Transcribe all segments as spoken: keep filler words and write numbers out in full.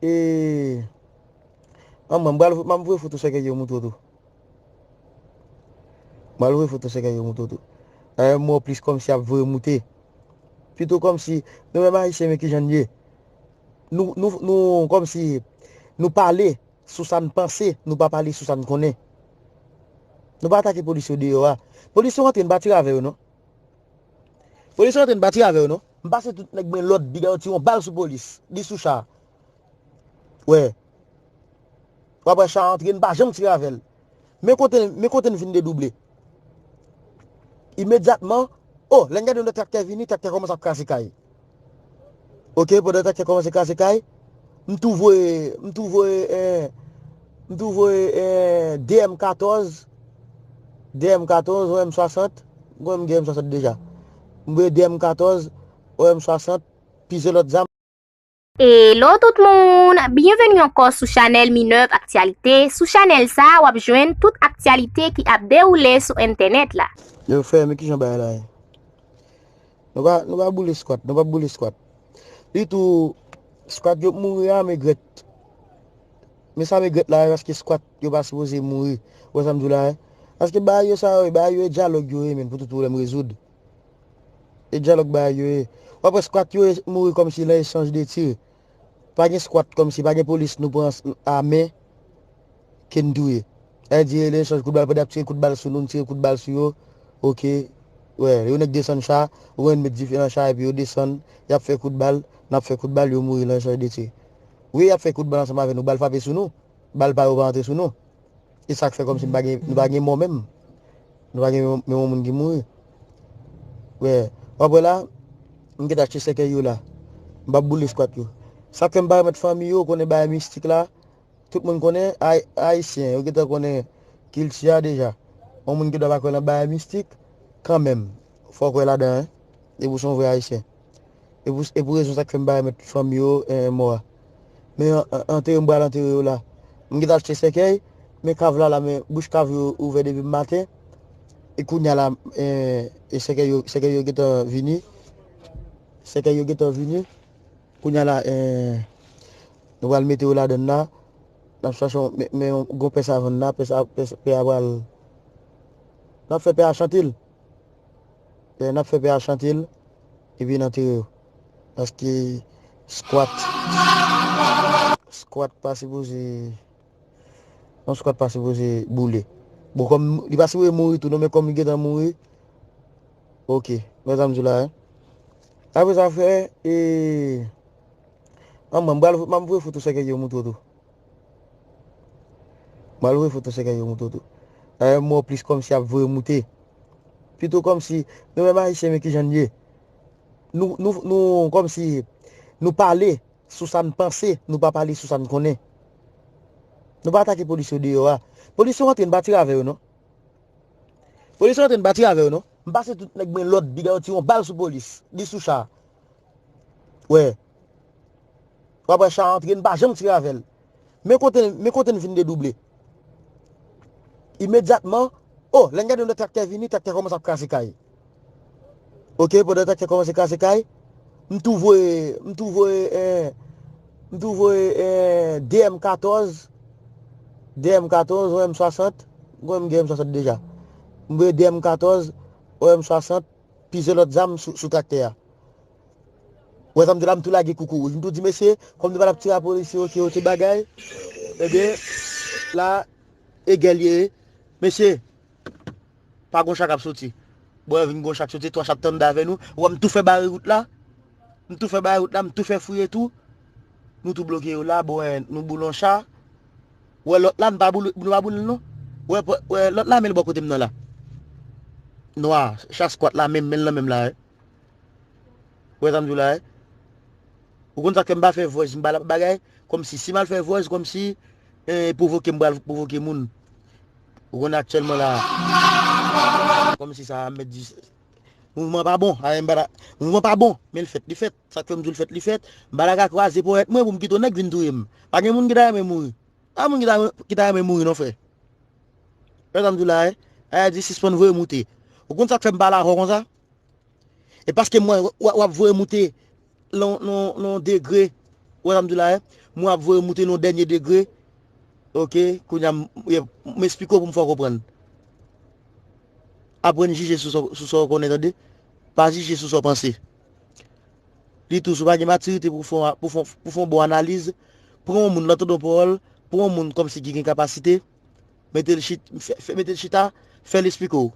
E, an mwen, m pral, m ap voye foto sèkèy yo montre w tou. M pral voye foto sèkèy yo montre w tou. Dayè, m wè w plis kòmsi ap voye moute. Pito kòmsi, nou menm Ayisyen, men kijan n ye. Nou, nou, nou, kòmsi, nou pale sou sa n panse, nou pa pale sou sa n konnen. Nou pa atake polis yo deyò a. Polis yo antre, n pa tire avè yo, non. Polis yo antre, n pa tire avè yo, non. M pase tout nèg mwen lòd, piga yo tire yon bal sou polis. Li sou cha. Wè. W ap wè cha antre, n pa janm tire avè l. Men kote, men kote n fin dedouble. Imedyatman, o, lè n gade yon lòt traktè vini, traktè kòmanse ap kraze kay. Oke, pandan traktè kòmanse kraze kay, m tou voye, m tou voye, eh, m tou voye, eh, de M katòz, de M katòz, yon M swasant, m konnen m gen M swasant deja. M voye de M katòz, yon M swasant, plizyè lòt zam. Hello tout moun, byenveni ankò sou chanèl Minerve Actualité. Sou chanèl sa, w ap jwenn tout aktyalite ki ap dewoule sou entènèt la. Yo, frè, men kijan bagay la ye? Nou pa, nou pa boule squat, nou pa boule squat. Ditou, squat yo mouri a, men grèt. Men sa men grèt la, paske squat yo pa sipoze mouri. Ou wè sa m di w la, eh? Paske bagay yo sa yo, bagay yo e dyalòg yo ye, men pou tout pwoblèm rezoud. E dyalòg bagay yo ye. W ap wè squat yo e mouri kòmsi nan echanj de tir. Pa gen squat kòmsi, pa gen polis nou pran a men ke n touye. Sa vle di, nan echanj kout bal, pandan y ap tire kout bal sou nou, n tire kout bal sou yo. Oke. Wè, yon nèg desann cha, ou konn met dife nan cha, epi yo desann, y ap fè kout bal, n ap fè kout bal, yo mouri nan echanj de tir. Wi, y ap fè kout bal ansanm avè nou, bal frape sou nou, bal pa yo pa antre sou nou. E sa k fè kòmsi nou pa gen, nou pa gen mò menm. Nou pa gen menm, menm yon moun ki mouri. Wè, w ap wè la, m gentan achte sèkèy yo la. M p ap boule squat yo. Sa k fè m pa remèt fanmi yo, konnen bagay mistik la, tout moun konnen, ay-, ayisyen, yo gentan konnen kilti a deja. Yon moun ki dwa pa kwè nan bagay mistik, kanmenm, fò w kwè ladan, en. E pou se yon vrè ayisyen. E pou, e pou rezon sa k fè m pa remèt fanmi yo, eh, mò a. Men an, an, antere m pral antere yo la. M gentan achte sèkèy, men kav la la, men bouch kav yo ouvè depi maten. E kounye a la, eh, e sèkèy yo, sèkèy yo gentan vini. Sèkèy yo gentan vini. Kounye a la, eh, nou pral mete yo ladann la. N ap chache yon, men, men yon gwo pè sa vann la, pè sa, pè, pè a pral, n ap fè pè a chante l. Pè, n ap fè pè a chante l, epi n antere yo. Paske squat, squat pa sipoze, yon squat pa sipoze boule. Bon, kòm li pa sipoze mouri tou, non, men kòm li gentan mouri, oke. Wè sa m di w la, en. Apre sa, frè, e, an mwen, m pral, m ap voye foto sèkèy yo montre w tou. M al voye foto sèkèy yo montre w tou. Dayè, m wè w plis kòmsi ap voye moute. Pito kòmsi, nou menm Ayisyen, men kijan n ye. Nou, nou, nou, kòmsi, nou pale sou sa n panse, nou pa pale sou sa n konnen. Nou pa atake polis yo deyò a. Polis yo antre, n pa tire avè yo, non. Polis yo antre, n pa tire avè yo, non. M pase tout nèg mwen lòd, piga yo tire yon bal sou polis. Li sou cha. Wè. W ap wè cha antre, n pa janm tire avè l. Men kote, men kote n fin dedouble. Imedyatman, o, lè n gade yon lòt traktè vini, traktè kòmanse ap kraze kay. Oke, pandan traktè kòmanse kraze kay, m tou voye, m tou voye, eh, m tou voye, eh, de M katòz, de M katòz, yon M swasant, m konnen m gen M swasant deja. M voye de M katòz, yon M swasant, plizyè lòt zam sou, sou traktè a. Ou wè sa m di la, m tou lage koukou wouj. M tou di, mesye, kòm nou pa t ap tire a polis yo, oke, oke, bagay. Ebyen, la, e gè l ye. Mesye, pa gon cha k ap soti. Bon, vin gon cha k soti, twa cha t anndan avè nou. Ou wè, m tou fè bare wout la. M tou fè bare wout la, m tou fè fouye tou. Nou tou bloke yo la, bon, eh, nou boule yon cha. Ou wè lòt la, nou pa boule, nou pa boule l non. Ou wè, ou wè lòt la, men l bò kote m nan la. Nwa, cha squat la, menm, men l nan menm la, eh. Ou wè sa m di w la, eh? Ou konn sa k fè m pa fè voice, m pa la bagay, kòmsi si m al fè voice, kòmsi, eh, pwovoke m pral pwovoke moun. Ou konn aktyèlman la, kòmsi sa a mèt di, mouvman pa bon, a, m pa la, mouvman pa bon, men l fèt, li fèt. Sa k fè m di w l fèt, li fèt. M pa la ka kwaze ponyèt mwen pou m kite yon nèg vin touye m. Pa gen moun ki ta renmen mouri. Pa moun ki ta, ki ta renmen mouri non, frè. Ou wè sa m di w la, eh? A di sispann voye moute. Ou konn sa k fè m pale avè w konsa? E paske m wè w, w ap voye moute nan, nan, nan degre, ou wè sa m di w la, eh? Mwen ap voye moute nan yon dènye degre. Oke, kounye a m, m esplike w pou m fè w konprann. Aprann jije sou sa, sou sa w konnen, tande. Pa jije sou sa w panse. Li tou, si w pa gen matirite pou fè, pou fè, pou fè yon bon analiz, pran yon moun, lè w tande yon pawòl, pran yon moun kòmsi ki gen kapasite, mete l chit-, fè, fè, mete l chita, fè l esplike w.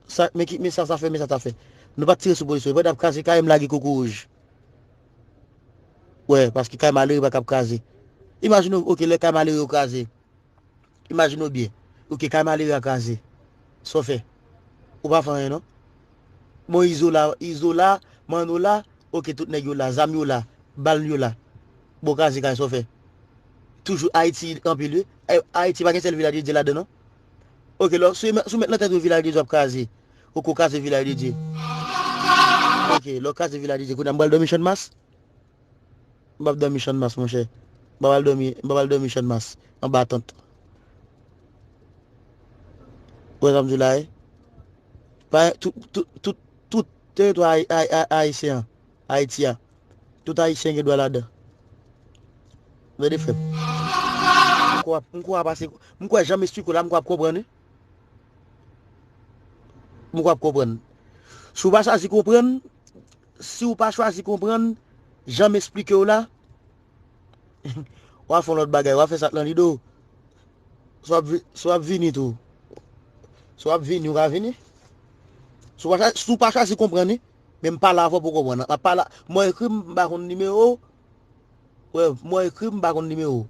Sa, men ki, men sa sa fè, men sa sa fè. Nou pa t tire sou polis, yo pa t ap kraze kay, m lage koukouwouj. Wè, paske kay malere pa ka ap kraze. Imajine w, oke, lè kay malere yo kraze. Imajine w byen. Oke, kay malere a kraze. Sa w fè? Ou pa fè anyen, non? Bon, Izola, Izola, Manola, oke, tout nèg yo la, zam yo la, bal yo la. Bon, kraze kay, sa w fè? Toujou Ayiti anpil, wi. Ay-, Ayiti pa gen sèl Vilaj de Dye ladan, non? Oke, lè, si w met, si w met nan tèt ou Vilaj de Dye ap kraze, ou ko kraze Vilaj de Dye. Oke, lè w kraze Vilaj de Dye, kounye a m pral dòmi Channmas? M p ap dòmi Channmas, monchè. M p ap al dòmi, m p ap al dòmi Channmas, anba tant. Ou wè sa m di w la, wi? Pa, tout, tout, tout, tout teritwa ayi-, ayi-, ayi-, ayisyen an, Ayiti a, tout ayisyen gen dwa ladan. Tande, frè m. M kwè, m kwè pase, m kwè jan m esplike w la, m kwè w ap konprann, wi. M kwè w ap konprann. Si w pa chwazi konprann, si w pa chwazi konprann jan m esplike w la, w a fè yon lòt bagay, w a fè sa k nan lide w. Si w ap vi-, si w ap vini tou. Si w ap vini, ou ka vini. Si w pa chwa-, si w pa chwazi konprann, wi, men m pale avè w pou w konprann. M ap pale, mwen ekri, m pa konn nimewo w. Wè, mwen ekri, m pa konn nimewo w.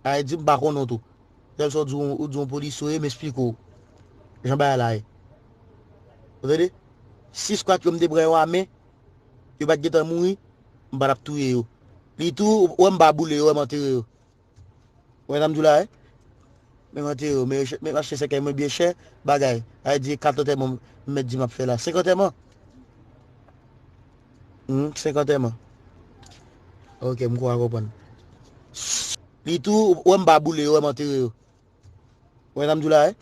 Sa vle di m pa konnen w tou. Sèl sa w di, w di yon polisye w ye, m esplike w jan bagay la ye. Ou tande? Si skwat yo m te pran yo a men, yo pa t gentan mouri, m pa t ap touye yo. Li tou, ou wè m pa boule yo, wè m antere yo. Ou wè sa m di w la, wi? Men m antere yo, men yo chè, men m achte sèkèy mwen byen chè, bagay. Sa vle di kat antèman m mèt di m ap fè la. Senk antèman? Hmm, senk antèman. Oke, m kwè w konprann. Li tou, ou wè m pa boule yo, wè m antere yo. Ou wè sa m di w la, wi?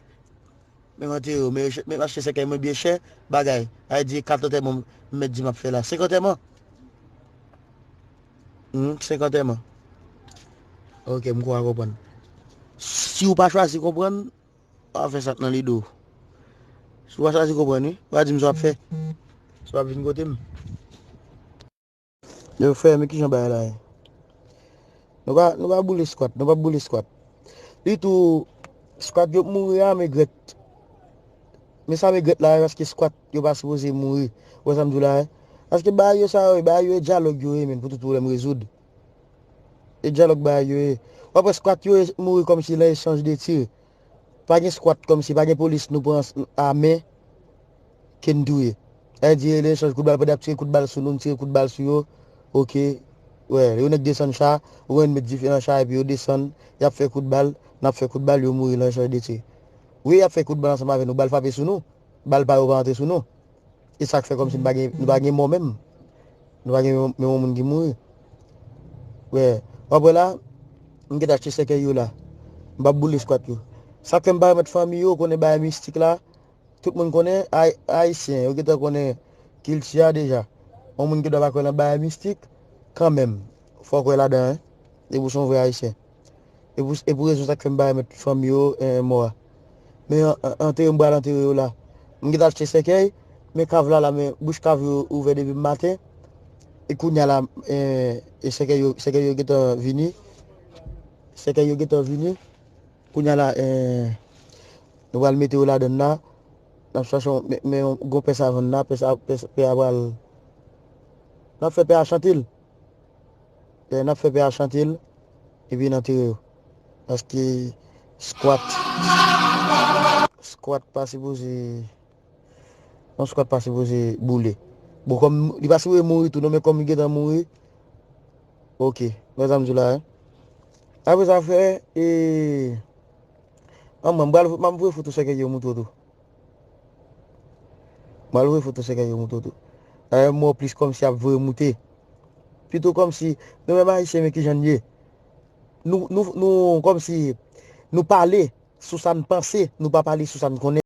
Men m antere yo, men yo chè, men m achte sèkèy mwen byen chè, bagay. Sa vle di kat antèman m mèt di m ap fè la. Senk antèman? Hmm, senk antèman. Oke, m kwè w konprann. Si w pa chwazi konprann, w a fè sa k nan lide w. Si w pa chwazi konprann, wi, w a di m sa w ap fè. Si w ap vin kote m. Yo, frè, men kijan bagay la ye? Nou pa, nou pa boule skwat, nou pa boule skwat. Li tou, skwat yo mouri a, m regrèt. Men sa m regrèt la, paske skwat yo pa sipoze mouri. Ou wè sa m di w la, wi? Paske bagay yo sa yo, bagay yo e dyalòg yo ye, men pou tout pwoblèm rezoud. E dyalòg bagay yo ye. W ap wè skwat yo mouri kòmsi nan echanj de tir. Pa gen skwat kòmsi, pa gen polis nou pran a men ke n touye. Sa vle di, e nan echanj kout bal, pandan y ap tire kout bal sou nou, n tire kout bal sou yo. Oke. Wè, yo nèk desann cha, ou wè n met dife nan cha, epi yo desann, y ap fè kout bal, n ap fè kout bal, yo mouri nan echanj de tir. Wi, y ap fè kout bal ansanm avè nou, bal frape sou nou, bal pa yo pa antre sou nou. E sa k fè kòmsi nou pa gen, nou pa gen mò menm. Nou pa gen menm, menm yon moun ki mouri. Wè, w ap wè la, m gentan achte sèkèy yo la. M p ap boule skwat yo. Sa k fè m pa remèt fanmi yo, konnen bagay mistik la, tout moun konnen, ay-, ayisyen, yo gentan konnen kilti a deja. Yon moun gendwa pa kwè nan bagay mistik, kanmenm, fò w kwè ladan, wi. Depi w se yon vrè ayisyen. E pou, e pou rezon sa k fè m pa remèt fanmi yo, eh, mò a. Men an-, an-, antere m pral antere yo la. M gentan achte sèkèy, men kav la la, men bouch kav yo ouvè depi maten. E kounye a la, eh, e sèkèy yo, sèkèy yo gentan vini. Sèkèy yo gentan vini. Kounye a la, eh, nou pral mete yo ladann la. N ap chache yon, men, men yon gwo pè savann la, pè sa, pè, pè a pral, n ap fè pè a chante l. Lè n ap fè pè a chante l, epi n antere yo. Paske skwat, skwat pa sipoze, yon skwat pa sipoze boule. Bon, kòm li pa sipoze mouri tou, non, men kòm li gentan mouri, oke. Wè sa m di w la, wi. Apre sa, frè, e, an mwen, m pral, m ap voye foto sèkèy yo moutre w tou. M al voye foto sèkèy yo moutre w tou. Dayè, m wè w plis kòmsi ap voye moute. Pito kòmsi, nou menm ayisyen, men kijan n ye. Nou, nou, nou, kòmsi, nou pale sou sa n panse, nou pa pale sou sa n konnen.